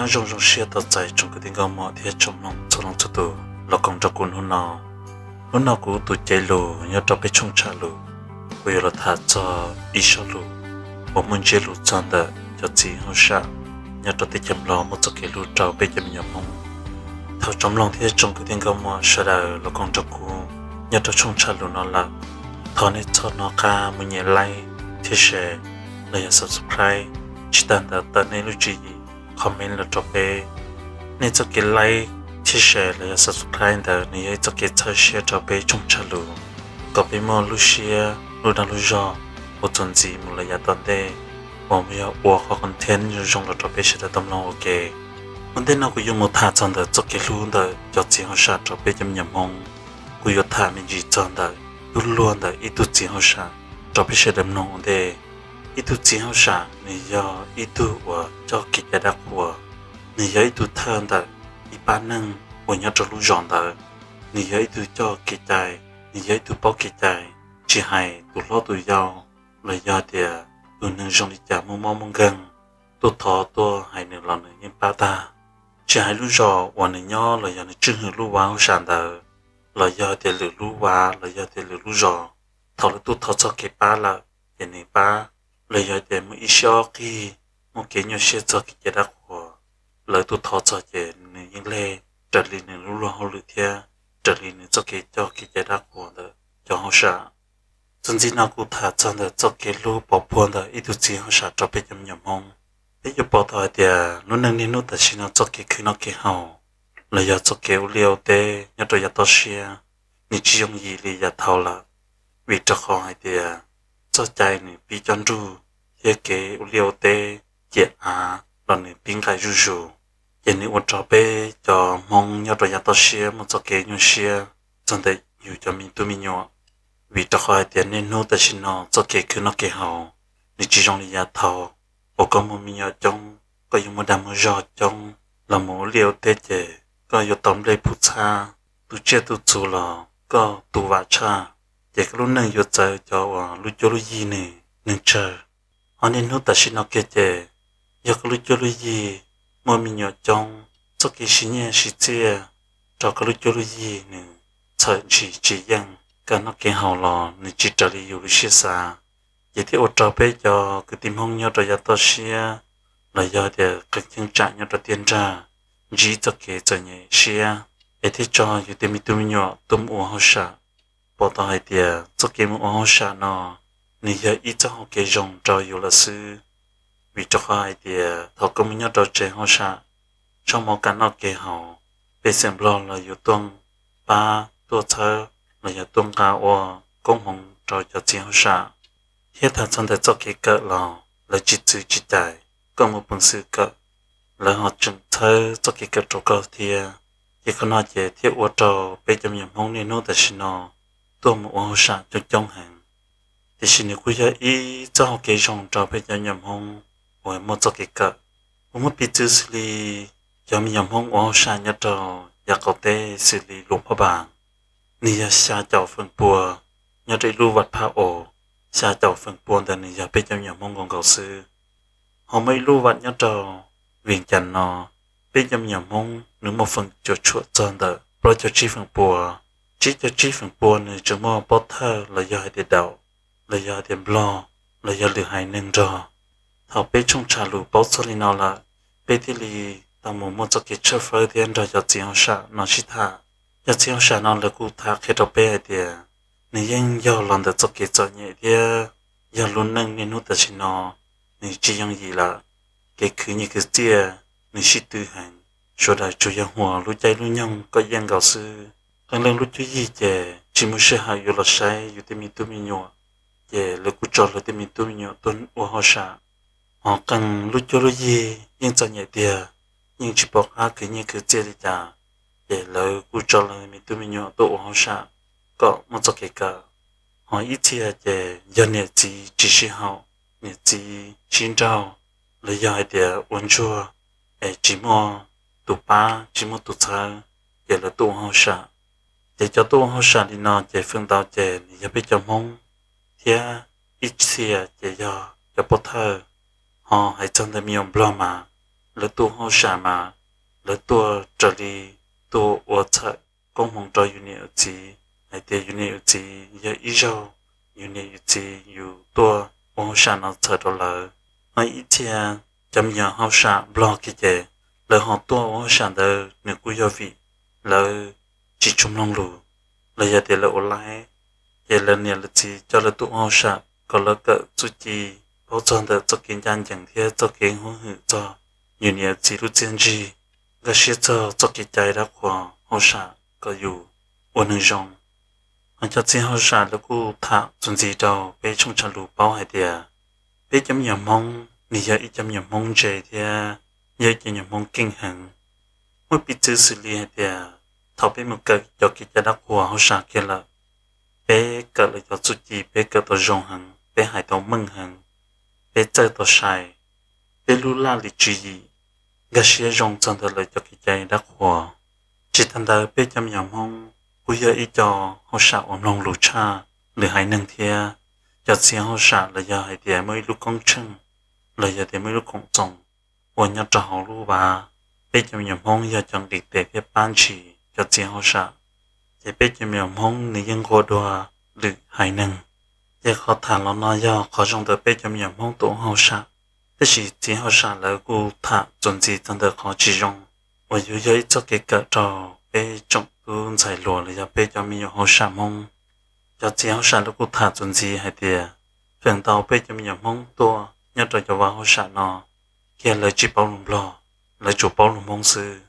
Nyob zoo zoo siab tos txais tsoom kwv tij nkauj muam thiab tsoom mloog txhua leej txhua tus los koom nrog kuv hnub no. Hnub no kuv tus cev lus nyob rau peb tshooj tshaj lus, kuv yuav los tham txog ib sob lus uas muaj ntsiab lus txog ntawm cov txiv hauj sam nyob rau teb chaws Nplog muaj txoj kev hlub rau peb cov me nyuam Hmoob. Thov tsoom mloog thiab tsoom kwv tij nkauj muam sawv daws los koom nrog kuv nyob rau tshooj tshaj lus no lawm, thov nej txhob hnov qab mus nyem like thiab share los yog subscribe, tsis tas ntawd tawm nej lub tswv yim comment los rau peb. Nej txoj kev like thiab share los yog subscribe ntawd nws yog ib txoj kev txhawb siab rau peb tshooj tshaj lus, kom peb muaj lub siab lub dag lub zog ua txuas ntxiv mus lawm yav tom ntej, uas yog ua qhov content zoo zoo los rau peb sawv daws tau mloog ua ke. Ua ntej no kuv yuav mus tham txog ntawm txoj kev hlub ntawm cov txiv hauj sam rau peb cov me nyuam Hmoob. Kuv yuav tham me ntsis txog ntawm tub luag ntawm ib tug txiv hauj sam rau peb sawv daws mloog ua ntej. Ib tug txiv hauj sam nws yog ib tug uas coj kev cai dab qhuas, nws yog ib tug thawj ntawm ib pab neeg uas nyob rau lub zos ntawd, nws yog ib tug coj kev cai, nws yog ib tug paub kev cai, tsis hais tus hlob tus yau los yog tias tus neeg zoo li cas muaj mob muaj nkeeg, tuaj thov tuaj hais nws los nws yeej pab tag. Tsis hais lub zos uas nws nyob los yog nws tswj hwm lub vaj hauj sam ntawd, los yog tias lwm lub vaj los yog tias lwm lub zos, thaum lawv tuaj thov txoj kev pab lawm ces nws pab, los yog tias muaj ib siab ob qig muaj kev nyuaj siab txog kev cai dab qhuas, lawv tuaj thov txog ces nws yeej leg raws li nws lub luag hauj lwm thiab raws li nws txoj kev coj kev cai dab qhuas ntawm cov hauj sam. Txuas ntxiv no kuv tham txog ntawm txoj kev hlub pov puag ntawm ib tug txiv hauj sam rau peb cov me nyuam Hmoob. Peb yuav pom tau hais tias lub neej niaj hnub tam sim no txoj kev khwv noj kev haus los yog txoj kev ua liaj ua teb nyob rau yav toj siab nws tsis yooj yim li yav thaud lawm, vim rau qhov hais tias txoj cai nws pib cob nruj thiab kev ua liaj ua teb ciam av los nws pib nqaim zuj zus, ces nws ua rau peb cov Hmoob nyob rau yav toj siab muaj txoj kev nyuaj siab txog ntawm yus cov me tub me nyuam. Vim rau qhov hais tias niaj hnub tam sim no txoj kev khwv noj kev haus nws tsis zoo li yav thaud, uas koj muaj me nyuam coob, koj yuav muaj dag muaj zog coob, los mus ua liaj ua teb ces koj yuav tau nplej puv txhab, tu tsiaj tu txhuv los koj tu vam tshaj, ces koj lub neej yuav txawv cov uas lub cuab lub yig nws neeg tsawg. Ho niaj hnub tam sim no kiag ces yog koj lub cuab lub yig muaj me nyuam coob, txoj kev siv nyiaj siv txiaj rau koj lub cuab lub yig nws txhawm ntshis tsis yeej, kev noj kev haus los nws tsis raws li yus lub siab xav, ces thiaj ua rau peb cov kwv tij Hmoob nyob rau yav toj siab los yog tias qee cheeb tsam nyob rau tiaj nrag ntsib txoj kev txom nyem siab, es thiaj tso yus tej me tub me nyuam tuaj mus ua hauj sam. Pom tau hais tias txoj kev mus ua hauj sam no nws yog ib txoj hau kev zoo rau yus lawm xwb, vim rau qhov hais tias thaum koj mus nyob rau tsev hauj sam, tshaj hmo kev noj kev haus, pej xeem Nplog los yuav tuaj pab tuaj txhawb los yog tuaj nqa ua koob hmoov rau cov txiv hauj sam. Thiab tham txog ntawm txoj kev kawm los lawv tsis txwv tsis cais koj mus peev xwm kawm, lawv ho tseem txhawb txoj kev kawm rau koj thiab. Ces qhov no ces thiaj ua rau peb cov me nyuam Hmoob niaj hnub tam sim no tuaj mus ua hauj sam coob coob heev. Tiam sis nws kuj yog ib txoj hau kev zoo rau peb cov me nyuam Hmoob uas muaj txoj kev kawm. Kuv muab piv txwv xws li cov me nyuam Hmoob ua hauj sam nyob rau yav qaum teb xws li Luas Phaj Npas, nws yog xya caum feem pua nyob rau ib lub vaj phaj os, xya caum feem pua ntawd nws yog peb cov me nyuam Hmoob nkaus nkaus xwb. Ho muaj ib lub vaj nyob rau Vias Cas no, peb cov me nyuam Hmoob nws muaj feem cuam tshuam txog ntawm plaub caug tsib feem pua. Tsib caug tsib feem pua nws tseem muaj pov thawj los yog hais tias daum, los yog hais tias Nplog, los yog lwm haiv neeg nrog. Thaum peb tshooj tshaj lus paub txog li no lawm, peb thiaj li tau mus muaj txoj kev tshawb fawb thiab nrog cov txiv hauj sam no sib tham. Cov txiv hauj sam no lawv kuj tham qhia rau peb hais tias nws yeej yog los ntawm txoj kev txom nyem thiab yog lub neej niaj hnub tam sim no nws tsis yooj yim lawm. Kev khwv nyiaj khwv txiaj nws sib tw heev, sawv daws tsuas yog huas lub caij lub nyoog koj yeej nkaus xwb. Qee leej lub cuab yig ces tsis muaj sij hawm yuav los saib yus tej me tub me nyuam, ces lawv kuj tso lawv tej me tub me nyuam tuaj ua hauj sam. Ho qee lub cuab lub yig yeej txom nyem tiag, yeej tsis pom qab khwv nyiaj khwv txiaj li cas, ces lawv kuj tso lawv me tub me nyuam tuaj ua hauj sam kom muaj txoj kev kawm. Ho ib txhia ces yog niam txiv tsis sib haum, niam txiv sib nrauj, los yog hais tias ua ntsuag es tsis muaj tus pab tsis muaj tus txhawb, ces lawv tuaj ua hauj sam. Ces cov tuaj ua hauj sam li no ces feem ntau ces nws yog peb cov Hmoob, thiab ib txhia ces yog cov pov thawj. Ho hais txog ntawm me nyuam Nplog mas lawv tuaj ua hauj sam mas lawv tuaj raws li tuaj ua txhawm koob hmoov rau yus niam yus txiv hais tias yus niam yus txiv yog ib zaug yus niam yus txiv yus tuaj ua hauj sam no txhawm rau lawv. Ho ib txhia cov me nyuam hauj sam Nplog kiag ces lawv ho tuaj ua hauj sam ntawd nws kuj yog vim lawv tsis tshua mloog lus los yog tias lawv ua laib, ces lawv niam lawv txiv coj lawv tuaj ua hauj sam kom lawv kawm txuj ci, paub txog ntawm txoj kev ncaj ncees thiab txoj kev hwj hwm txog yus niam yus txiv lub txiaj ntsig, nkag siab txog txoj kev cai dab qhuas hauj sam kom yus ua neeg zoo. Ho cov txiv hauj sam lawv kuj tham txuas ntxiv rau peb tshooj tshaj lus paub hais tias peb cov me nyuam Hmoob nws yog ib cov me nyuam Hmoob ntse thiab yog ib cov me nyuam Hmoob keej heev. Muaj piv txwv xws li hais tias thaum peb mus kawm cov kev cai dab qhuas hauj sam kiag lawm, peb kawm lawv cov txuj ci peb kawm tau zoo heev, peb hais tau meej heev, peb txawj tau sai, peb lub laj lim tswv yim nkag siab zoo txog ntawm lawv cov kev cai dab qhuas. Tsis tas ntawd peb cov me nyuam Hmoob kuj yog ib co hauj sam uas mloog lus tshaj lwm haiv neeg thiab. Cov txiv hauj sam los yog hais tias muaj ib lub koob tsheej los yog tias muaj ib lub koom txoos uas nyob rau hauv lub vaj, peb cov me nyuam Hmoob yog cov nqis tes thiab pab ntshis cov txiv hauj sam, ces peb cov me nyuam Hmoob nws yeej nqua dua lwm haiv neeg. Ces qhov tham los no yog qhov zoo ntawm peb cov me nyuam Hmoob tuaj ua hauj sam, tab sis txiv hauj sam lawv kuj tham txuas ntxiv txog ntawm qhov tsis zoo uas yuav yog ib txoj kev kawm rau peb tsoom tub ntxhais hluas los yog peb cov me nyuam hauj sam Hmoob. Cov txiv hauj sam lawv kuj tham txuas ntxiv hais tias feem ntau peb cov me nyuam Hmoob tuaj nyob rau cov vaj hauj sam no kiag lawv tsis paub lus Nplog, lawv tsuas paub lus Hmoob xwb.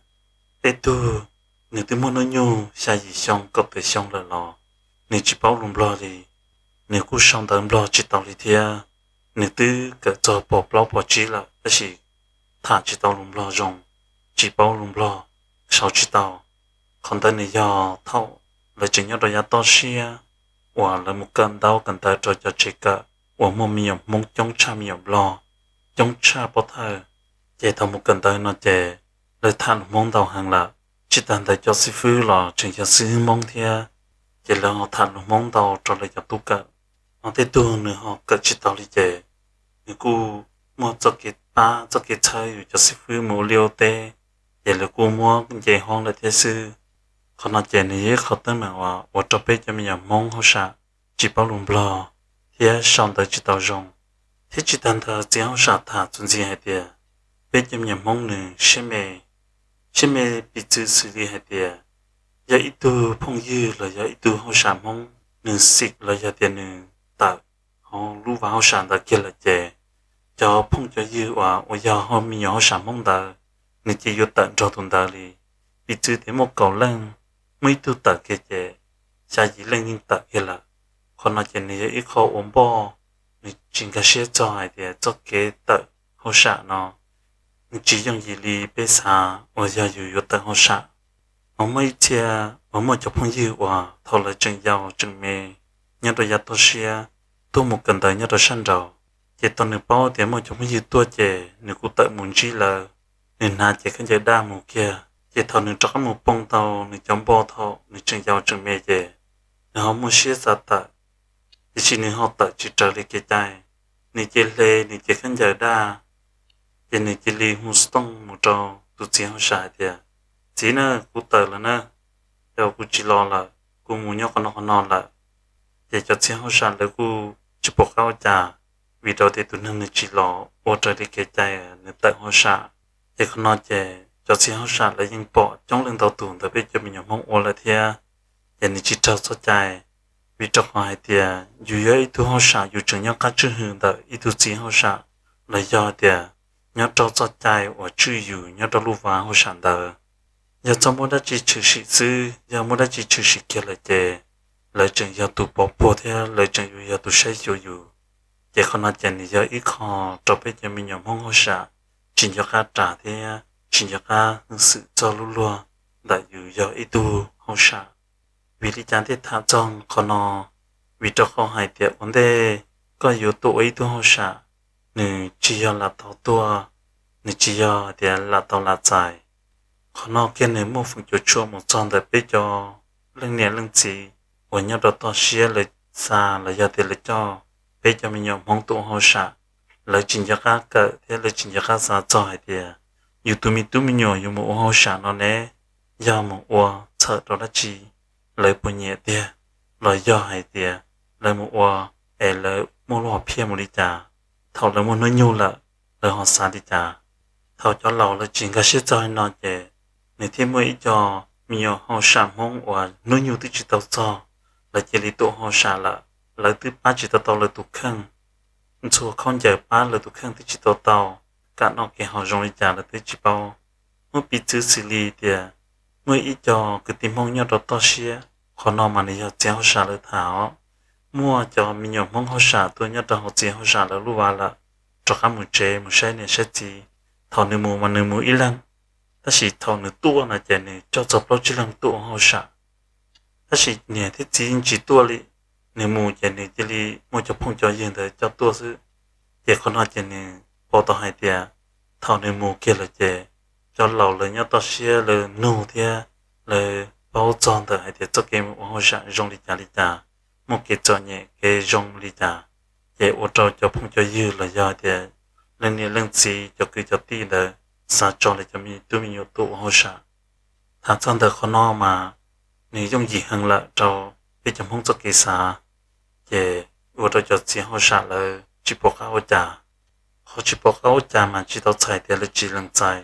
Tej tug nws twb muaj hnub nyoog xya yim xyoo kaum tawm xyoo lawm los nws tsis paub lus Nplog li, nws kuj sau ntawv Nplog tsis tau li thiab. Nws twb kawm txog pos plaub pos tsib lawm tab sis tham tsis tau lus Nplog zoo, tsis paub lus Nplog, sau tsis tau. Qhov ntawd nws yog thaum lawv tseem nyob rau yav toj siab uas lawv mus kawm ntaub kawm ntawv rau cov tsev kawm uas muaj me nyuam Hmoob coob tshaj me nyuam Nplog, coob tshaj pov thawj. Ces thaum mus kawm ntawv no ces lawv tham lus Hmoob ntau heev lawm. Tsis tas ntawd cov xib fwb los tseem yog xib fwb Hmoob thiab, ces lawv ho tham lus Hmoob ntau rau lawv cov tub kawm. Ho tej tug nws ho kawm tsis tau li ces nws kuj muaj txoj kev pab txoj kev txhawb yus cov xib fwb mus ua liaj ua teb, ces lawv kuj muab nce hoob lawm thiab xwb. Qhov no ces nws yog ib qho teeb meem uas ua rau peb cov me nyuam Hmoob hauj sam tsis paub lus Nplog thiab sau ntawv tsis tau zoo. Thiab tsis tas ntawd txiv hauj sam tham txuas ntxiv hais tias peb cov me nyuam Hmoob nws siab me, siab me piv txwv xws li hais tias yog ib tug phooj ywg los yog ib tug hauj sam Hmoob nws xim los yog tias nws tawm hauv lub vaj hauj sam ntawd kiag lawm ces cov phooj cov ywg uas uas yog hauj me nyuam hauj sam Hmoob ntawd nws ces yuav tawm nrog tus ntawd li. Piv txwv tias muaj kaum leej, muaj ib tug tawm kiag ces xya yim leej yeej tawm kiag lawm. Qhov no ces nws yog ib qho ua npoj, nws tsis nkag siab txog hais tias txoj kev tawm hauj sam no nws tsis yooj yim li peb xav uas yog yus yuav tawm hauj sam. Ho muaj ib txhia uas muaj cov phooj ywg uas thaum lawv tseem yau tseem me nyob rau yav toj siab tuaj mus kawm ntawv nyob rau sab nraud, ces thaum nws paub tias muaj cov phooj ywg tuaj ces nws kuj tawm mus ntsib lawv, nws hnav cev khaub ncaws daj mus kiag. Ces thaum nws rov qab mus poob tau nws cov npoj thaum nws tseem yau tseem me ces nws ho muaj siab xav tawm, tiam sis nws ho tawm tsis raws li kev cai. Nws cia li hle nws cev khaub ncaws daj, ces nws cia li hu xov tooj mus rau tus txiv hauj sam hais tias, Txiv na, kuv tawm lawm na, yog kuv tsis los lawm, kuv mus nyob qhov no qhov no lawm. Ces cov txiv hauj sam lawv kuj tsis pom qab ua cas, vim rau tias tus neeg nws tsis los ua raws li kev cai, nws tawm hauj sam. Ces qhov no ces cov txiv hauj sam lawv yeej pom coob leej ntau tus ntawm peb cov me nyuam Hmoob ua lawm thiab, ces nws tsis raug txoj cai. Vim rau qhov hais tias yus yog ib tug hauj sam yus tseem nyob qab tswj hwm ntawm ib tug txiv hauj sam, los yog tias nyob rau txoj cai uas tswj yus nyob rau lub vaj hauj sam ntawd. Yog txhob muaj dab tsi tshwm sim xwb, yog muaj dab tsi tshwm sim kiag lawm ces lawv tseem yog tus pov puag thiab lawv tseem yuav yog tus saib xyuas yus. Ces qhov no ces nws yog ib qho rau peb cov me nyuam Hmoob hauj sam tsis nco qab ras thiab tsis nco qab hwj xwm txog lub luag ntawm yus yog ib tug hauj sam. Vim li cas thiaj tham txog qhov no? Vim rau qhov hais tias ua ntej koj yuav tuaj ua ib tug hauj sam, nws tsis yog lam tau tuaj, nws tsis yog tias lam tau lam txais. Qhov no kiag nws muaj feem cuam tshuam mus txog ntawm peb cov leej niam leej txiv uas nyob rau toj siab lawv xa los yog tias lawv coj peb cov me nyuam Hmoob tuaj ua hauj sam, lawv tsis nco qab kawm thiab lawv tsis nco qab xav txog hais tias yus tus me tub me nyuam yuav mus ua hauj sam no ne, yog mus ua txhawm rau dab tsi, lawv puas nyiam tiag, los yog hais tias lawv mus ua es lawv muaj lub hom phiaj mus li cas, thaum lawv muaj hnub nyoog lawm, lawv ho xav li cas. Thaum cov laus lawv tsis nkag siab txog li no ces nws thiaj muaj ib co me nyuam hauj sam Hmoob uas hnub nyoog twb tsis tau txog, lawv cia li tuaj hauj sam lawm, lawv twb pab tsis tau tau lawv tus kheej, ntxhua khaub ncaws pab lawv tus kheej twb tsis tau tau, kam noj kev haus zoo li cas lawv twb tsis paub. Muab piv txwv xws li tias muaj ib co kwv tij Hmoob nyob rau toj siab, qhov no mas nws yog txiv hauj sam lawv tham os, muaj cov me nyuam Hmoob hauj sam tuaj nyob rau hauv txiv hauj sam lawv lub vaj lawm, rov qab mus tsev mus saib niam saib txiv. Thaum nws mus mas nws mus ib leeg, tab sis thaum nws tuaj no ces nws coj txog plaub tsib leeg tuaj ua hauj sam. Tab sis niam thiab txiv yeej tsis tuaj li, nws mus ces nws cia li muaj cov phooj cov ywg ntawd coj tuaj xwb. Ces qhov no ces nws pom tau hais tias thaum nws mus kiag lawm ces cov laus lawv nyob toj siab lawv nug thiab lawv paub txog ntawm hais tias txoj kev mus ua hauj sam zoo li cas li cas, muaj kev txom nyem kev zoo li cas, ces ua rau cov phooj cov ywg los yog tias leej niam leej txiv cov kwv cov tij ntawd xav tso lawv cov me tub me nyuam tuaj ua hauj sam. Tham txog ntawm qhov no mas nws yooj yim heev lawm rau peb cov Hmoob txoj kev xav, ces ua rau cov txiv hauj sam lawv tsis pom qab ua cas. Qhov tsis pom qab ua cas mas tsis tau txhais tias lawv tsis lees txais,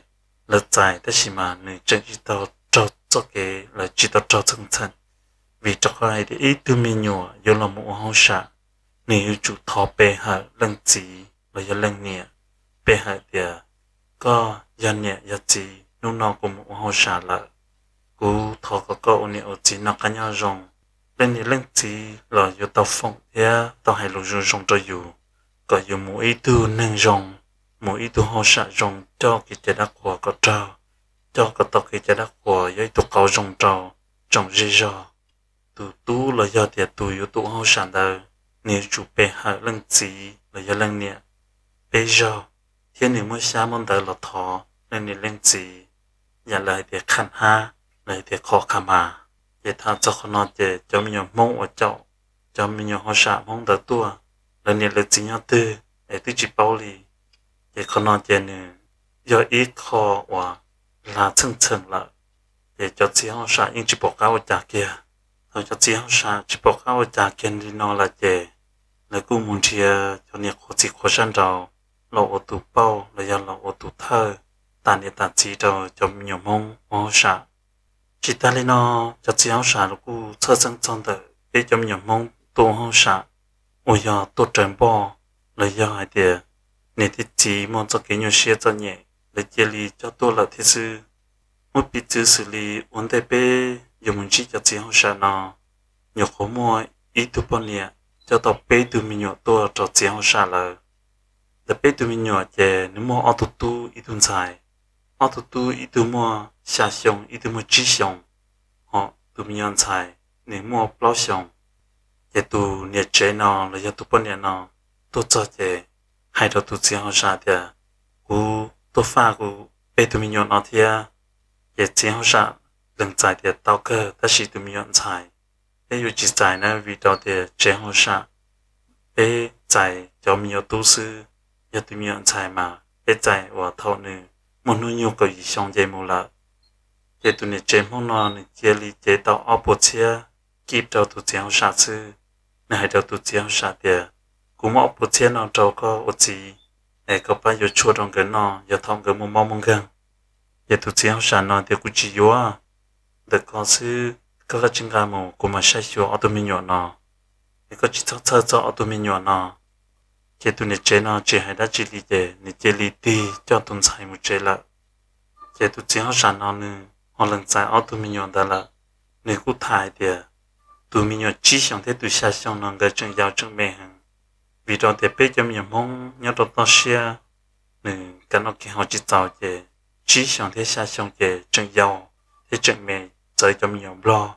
lawv txais tab sis mas nws tseem tsis tau raug txoj kev, lawv tsis tau raug txheej txheem. Vim rau qhov hais tias ib tug me nyuam yuav los mus ua hauj sam, nws yuav tsum thov pe hawm leej txiv los yog leej niam, pe hawm tias koj yog niam yog txiv, hnub no kuv mus ua hauj sam lawm, kuv thov kom koj ua niam ua txiv noj qab nyob zoo. Leej niam leej txiv los yuav tau foom thiab tau hais lus zoo zoo rau yus, kom yus mus ib tug neeg zoo, mus ib tug hauj sam zoo, coj kev cai dab qhuas kom raug, coj kom tau kev cai dab qhuas, yog ib tug qauv zoo rau tsoom zej zog. Tus tub los yog tias tus yuav tuaj ua hauj sam ntawd, nws yuav tsum pe hawm leej txiv los yog leej niam peb zaug, thiab nws muab xyab muab ntawv los thov leej niam leej txiv, yam lawv hais tias kham hab, lawv hais tias khov kha mas. Ces tham txog qhov no ces cov me nyuam Hmoob uas caum cov me nyuam hauj sam Hmoob ntawd tuaj, lawv niam lawv txiv nyob twg es twb tsis paub li. Ces qhov no ces nws yog ib qho uas hla txheej txheem lawm, ces cov txiv hauj sam yeej tsis pom qab ua cas kiag. Thaum cov txiv hauj sam tsis pom qab ua cas kiag li no lawm ces lawv kuj mus nrhiav cov niam qhuav txiv qhuav sab nraud los ua tus pauj los yog los ua tus thawj, tas niam tas txiv rau cov me nyuam Hmoob ua hauj sam. Tsis tas li no, cov txiv hauj sam los kuj txhawj xeeb txog ntawm peb cov me nyuam Hmoob tuaj ua hauj sam uas yog tuaj raws npoj, los yog hais tias niam thiab txiv muaj txoj kev nyuaj siab txom nyem, lawv cia li coj tuaj lawm thiab xwb. Muab piv txwv xws li ua ntej peb yuav mus ntsib cov txiv hauj sam no, nyuam qhuav muaj ib tug poj niam coj tau peb tug me nyuam tuaj rau txiv hauj sam lawm. Ntawm peb tug me nyuam ces nws muaj ob tug tub ib tug ntxhais. Ob tug tub ib tug muaj xya xyoo ib tug muaj tsib xyoos, ho tus me nyuam ntxhais nws muaj plaub xyoos. Ces tus niam tsev no los yog tus poj niam no tuaj txog ces hais rau tus txiv hauj sam tias, kuv tuaj faj kuv peb tug me nyuam no thiab. Ces txiv hauj sam lees txais tias tau kawg, tab sis tus me nyuam ntxhais peb yuav tsis txais na, vim rau tias tsev hauj sam peb txais cov me nyuam tub xwb, yog tus me nyuam ntxhais mas peb txais uas thaum nws muaj hnub nyoog kaum yim xyoo nce mus lawm. Ces tus niam tsev Hmoob no nws cia li cev tau ob puas txhiab kib rau tus txiv hauj sam xwb. Nws hais rau tus txiv hauj sam tias, kuv muab ob puas txhiab no rau koj ua txiv, es koj pab yuav tshuaj rau nkawd noj yog thaum nkawd muaj mob muaj nkeeg. Ces tus txiv hauj sam no tias, kuv tsis yuav, ntawm ko xwb, koj kav tsij nqa mus kuv mam saib xyuas ob tug me nyuam no, es koj tsis txhob txhawj txog ob tug me nyuam no. Ces tus niam tsev no tsis hais dab tsi li ces nws cia li tig coj tus ntxhais mus tsev lawm. Ces tus txiv hauj sam no nws ho lees txais ob tug me nyuam ntawd lawm. Nws kuj tham hais tias tus me nyuam tsib xyoos thiab tus xya xyoo no nkawd tseem yau tseem me heev, vim rau tias peb cov me nyuam Hmoob nyob rau toj siab, nws kav noj kev haus tsis txaus ces tsib xyoos thiab xya xyoo ces tseem yau thiab tseem me, txawv cov me nyuam Nplog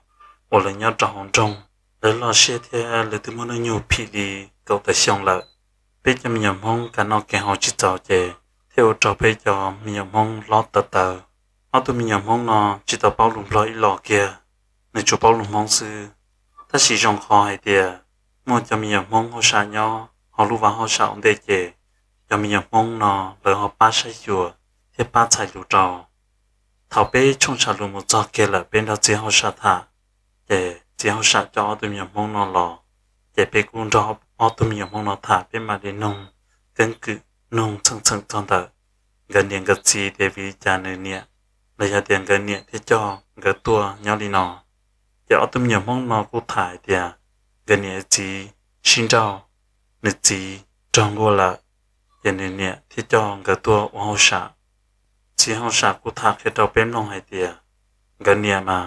uas lawv nyob rau hauv nroog, lawv loj siab thiab lawv twb muaj hnub nyoog phim li kaum tawm xyoo lawm. Peb cov me nyuam Hmoob kav noj kev haus tsis txaus ces thiaj ua rau peb cov me nyuam Hmoob hlob tawv tawv. Ob tug me nyuam Hmoob no tsis tau paub lus Nplog ib los kiag, nws tsuas paub lus Hmoob xwb. Tab sis zoo qhov hais tias muaj cov me nyuam Hmoob hauj sam nyob hauv lub vaj hauj sam ua ntej ces cov me nyuam Hmoob no lawv ho pab saib xyuas, thiab pab txhais lus rau. Thaum peb tshooj tsham lus mus txog kiag lawm peb nrog txiv hauj sam tham, ces txiv hauj sam coj ob tug me nyuam Hmoob no los, ces peb kuj nrog ob tug me nyuam Hmoob no tham peb mam li noog keeb kwm noog txheej txheem txog ntawm nkawd niam nkawd txiv tias vim li cas nws niam los yog tias nkawd niam thiaj coj nkawd tuaj nyob li no. Ces ob tug me nyuam Hmoob no kuj tham hais tias nkawd niam txiv sib nrauj, nws txiv raug nkuaj lawm, ces nws niam thiaj coj nkawd tuaj ua hauj sam. Txiv hauj sam kuj tham qhia rau peb mloog hais tias nkawd niam mas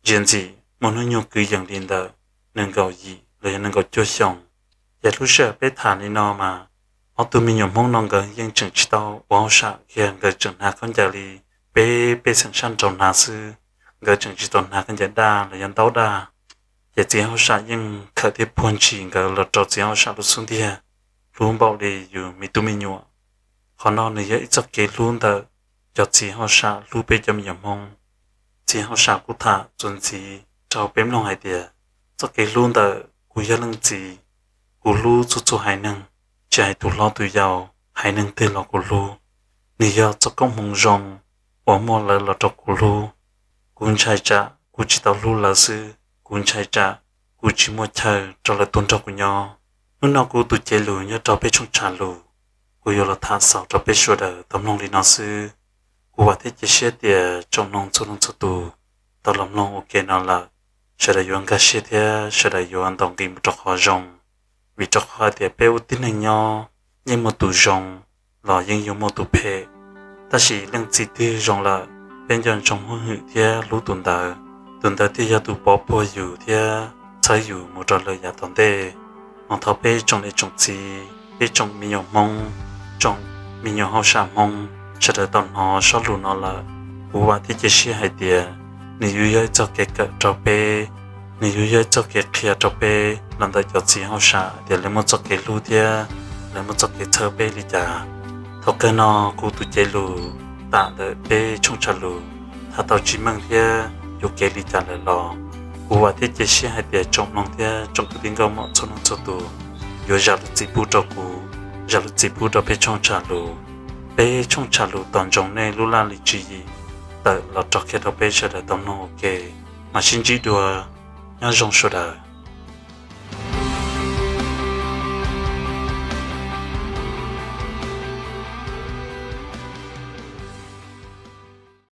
ntsia ntxim muaj hnub nyoog kwv yees li ntawm nees nkaum yim los yog nees nkaum cuaj xyoos. Ces lub sij hawm peb tham li no mas ob tug me nyuam Hmoob no nkawd yeej tseem tsis tau ua hauj sam kiag, nkawd tseem hnav khaub ncaws li peb pej xeem sab nraud hnav xwb, nkawd tseem tsis tau hnav khaub ncaws daj los yog ntaub daj. Ces txiv hauj sam yeej khawm thiab puag ntsis nkawd los rau txiv hauj sam lub xub ntiag, hlub npaum li yus me tub me nyuam. Qhov no nws yog ib txoj kev hlub ntawm cov txiv hauj sam hlub peb cov me nyuam Hmoob. Txiv hauj sam kuj tham txuas ntxiv rau peb mloog hais tias txoj kev hlub ntawm kuv yog leej txiv, kuv hlub txhua txhua haiv neeg, tsis hais tus hlob tus yau, haiv neeg twg los kuv hlub. Nws yog txoj koob hmoov zoo uas muaj lawv los rau kuv hlub. Kuv ntshai tsam kuv tsis tau hlub lawv xwb, kuv ntshai tsam kuv tsis muaj chaw rau lawv tuaj nrog kuv nyob. Hnub no kuv tus cev lus nyob rau peb tshooj tshav lus, kuv yuav los tham xaus rau peb sawv daws tau mloog li no xwb. Kuv vam thiab cia siab tias tsoom mloog txhua leej txhua tus tau los mloog ua ke no lawm, sawv daws yuav nkag siab thiab sawv daws yuav ntaus nqi mus rau qhov zoo. Vim rau qhov hais tias peb ua tib neeg nyob yeej muaj tus zoo los yeej yuav muaj tus phem, tab sis leej txiv twg zoo lawm, peb nco ntsoov hwj hwm thiab hlub tus ntawd, tus ntawd thiaj yog tus pov puag yus thiab txhawb yus mus rau lawm yav tom ntej. Ho thov peb tsoom niam tsoom txiv, peb tsoom me nyuam Hmoob, tsoom me nyuam hauj sam Hmoob, sawv daws tau hnov zaj lus no lawm, kuv vam thiab cia siab hais tias nws yuav yog ib txoj kev kawm rau peb, nws yuav yog ib txoj kev qhia rau peb los ntawm cov txiv hauj sam tias lawv muaj txoj kev hlub thiab lawv muaj txoj kev txhawb peb li cas. Thaum kawg no kuv tus cev lus tam ntawm peb tshooj tshav lus tham tau tsis meej thiab yuam kev li cas lawm los kuv vam thiab cia siab hais tias tsoom mloog thiab tsoom kwv tij nkauj muam txhua leej txhua tus yuav zam lub txim pub rau kuv, zam lub txim pub rau peb tshooj tshav lus. Peb tshooj tshav lus tos ntsoov nej lub laj lim tswv yim tawm los rau qhia rau peb sawv daws tau mloog ua ke. Mam sib ntsib dua, nyob zoo sawv daws.